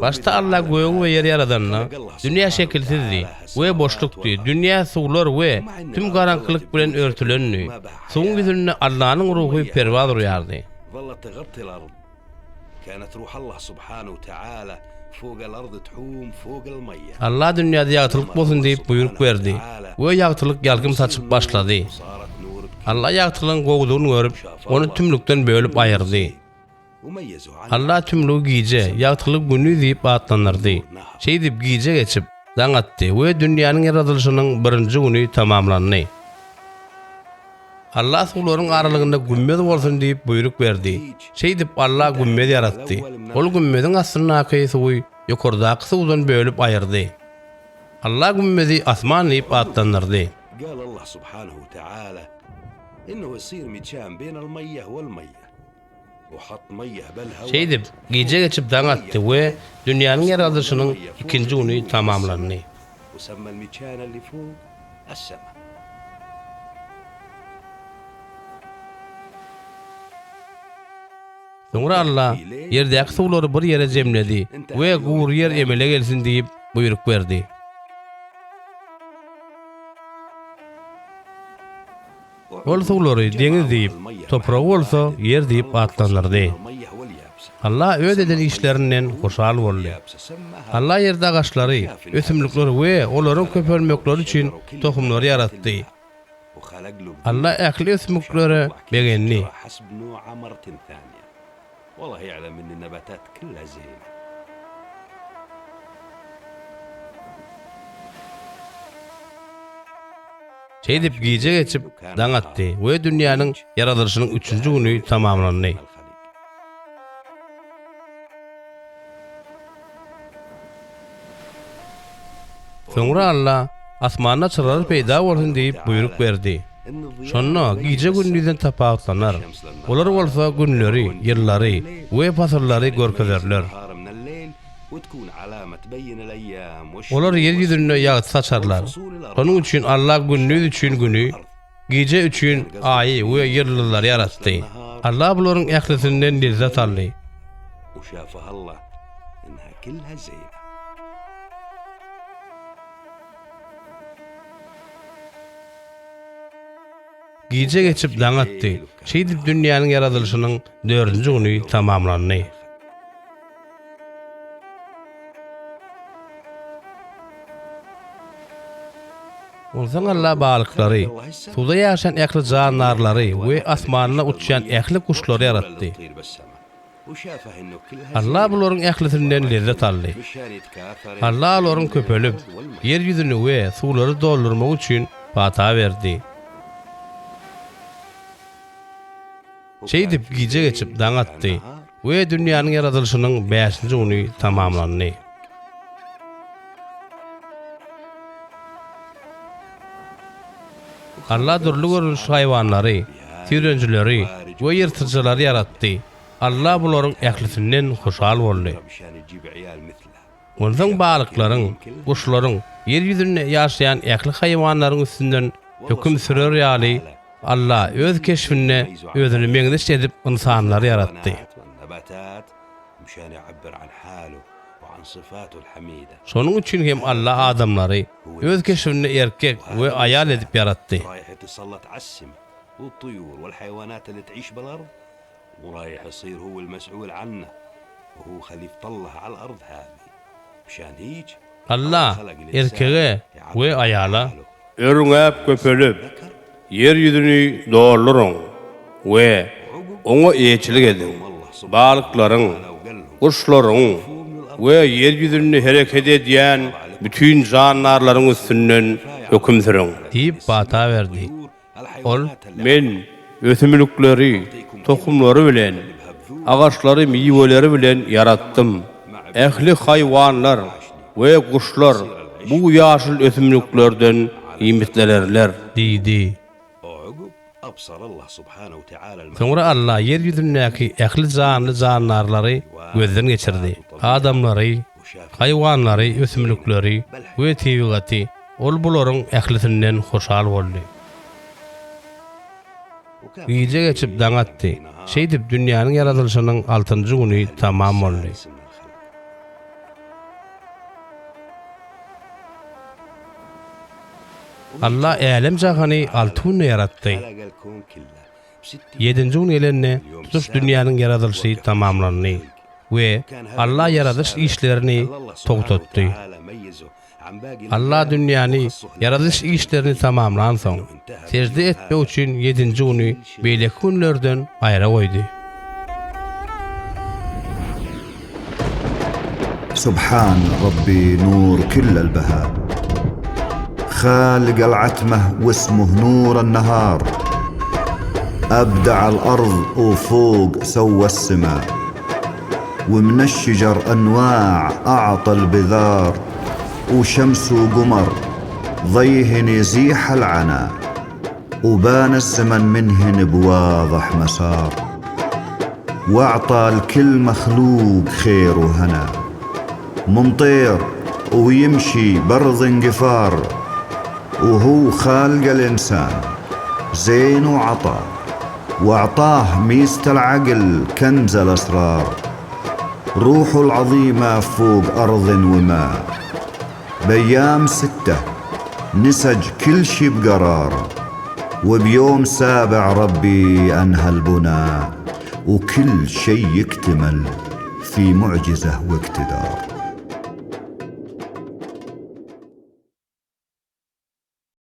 Başda Alla gögi we ýeri ýaradanda, dünýä şekilsizdi we boşlukdy, dünýä suwlar we tüm garaňkylyk bilen örtülendi. Suwuň ýüzünde Allanyň ruhy perwaz urýardy. Alla dünýäde ýagtylyk bolsun diýip buýruk berdi we ýagtylyk ýalkym saçyp başlady. Alla ýagtylygyň gowudygyny görüp, ony tümlükden bölüp aýyrdy. Alla tümlügi gije, ýagtylygy gündiz diýip atlandyrdy. Şeýdip gije geçip, daň atdy we dünýäniň ýaradylyşynyň birinji güni tamamlandy. Alla suwlaryň aralygynda gümmez bolsun diýip buýruk berdi. Şeýdip Alla gümmez ýaratdy. Ol gümmeziň astyndaky suwy ýokardaky suwdan bölüp aýyrdy. Alla gümmezi asman diýip atlandyrdy. Şeýdip, gije geçip daň atdy we dünýäniň ýaradylyşynyň ikinji güni tamamlandy. Soňra Alla ýerdäki suwlary bir ýere jemledi we gury ýer emele gelsin diýip buýruk berdi. Ol suwlary deňiz diýip, topragy bolsa ýer diýip atlandyrdy. Allah öz eden işlerinden hoşal boldy. Allah ýerde agaçlary, ösümlikleri we olaryň köpelmekleri üçin tohumlary ýaratdy. Allah ähli ösümliklere begendi. Şeýdip gije geçip, daň atdy we dünýäniň ýaradylyşynyň üçünji güni tamamlandy. Soňra Alla, Asmanda çyralar peýda bolsun diýip buýruk berdi. Şonda gije gündizden tapawutlanar. Olar bolsa günleri, ýyllary we pasyllary görkezerler. Olar ýer ýüzünde ýagty saçarlar. Şonuň üçin Alla gündiz üçin Güni, gije üçin Aýy we ýyldyzlary ýaratdy. Alla bularyň ählisinden lezzet aldy. Gije geçip daň atdy. Şeýdip dünýäniň ýaradylyşynyň dördünji güni tamamlandy. Onsoň Alla balyklary, suwda ýaşaýan ähli jandarlary we asmanda uçýan ähli guşlary ýaratdy. Alla bularyň ählisinden lezzet aldy. Alla olaryň köpelip, ýer ýüzüni we suwlary doldurmagy üçin pata berdi. Şeýdip, gije geçip, daň atdy we dünýäniň ýaradylyşynyň bäşinji güni tamamlandy. Alla dürli görnüşli haýwanlary, süýrenjileri we ýyrtyjylary ýaratdy. Alla bularyň ählisinden hoşal boldy. Onsoň balyklaryň, guşlaryň, ýer ýüzünde ýaşaýan ähli haýwanlaryň üstünden höküm sürer ýaly, Alla öz keşbinde özüne meňzeş edip ynsanlary ýaratdy. Şonuň üçin hem Alla adamlary öz keşbinde erkek we aýal edip ýaratdy. Alla erkege we aýala. Örňäp köpelip, ýer ýüzüni dolduryň we oňa eýeçilik ediň. Balyklaryň, guşlaryň we ýer ýüzünde hereket edýän bütin jandarlaryň üstünden höküm sürüň. Diýip bata berdi. Ol. Men ösümlikleri tohumlary bilen, agaçlary miweleri bilen ýaratdym. Ähli haýwanlar we guşlar bu ýaşyl ösümliklerden iýmitlenerler. Diýdi. Soňra Alla ýer ýüzündäki ähli janly-jandarlary gözden geçirdi. Adamlary, haýwanlary, ösümlikleri we tebigaty Ol bularyň ählisinden hoşal boldy. Gije geçip daň atdy. Şeýdip dünýäniň ýaradylyşynyň altynjy güni tamam boldy. Alla älem-jahany alty günde ýaratdy. Ýedinji gün gelende, tutuş dünýäniň ýaradylyşy tamamlandy we Alla ýaradyş işlerini togtatdy. Alla dünýäni ýaradyş işlerini tamamlansoň, sežde etmek üçin ýedinji güni beýleki günlerden aýra goýdy. Subhan Rabbi nur kullel baha. Halikal atmeh we ismuh nuran nahar. Abda'al ard we fog sewwes sema. We mineş şejer enwa' a'tal bizar. We şems we gumar ضيهن يزيح العنا. وبان الزمن منهن بواضح مسار واعطى لكل مخلوق خير وهنا ممطير ويمشي برض انقفار وهو خالق الإنسان زين وعطا واعطاه ميزة العقل كنز الأسرار روحه العظيمة فوق أرض وماء بأيام ستة نسج كل شي بقرار وبيوم سابع ربي أنهى البناء وكل شي يكتمل في معجزة واقتدار.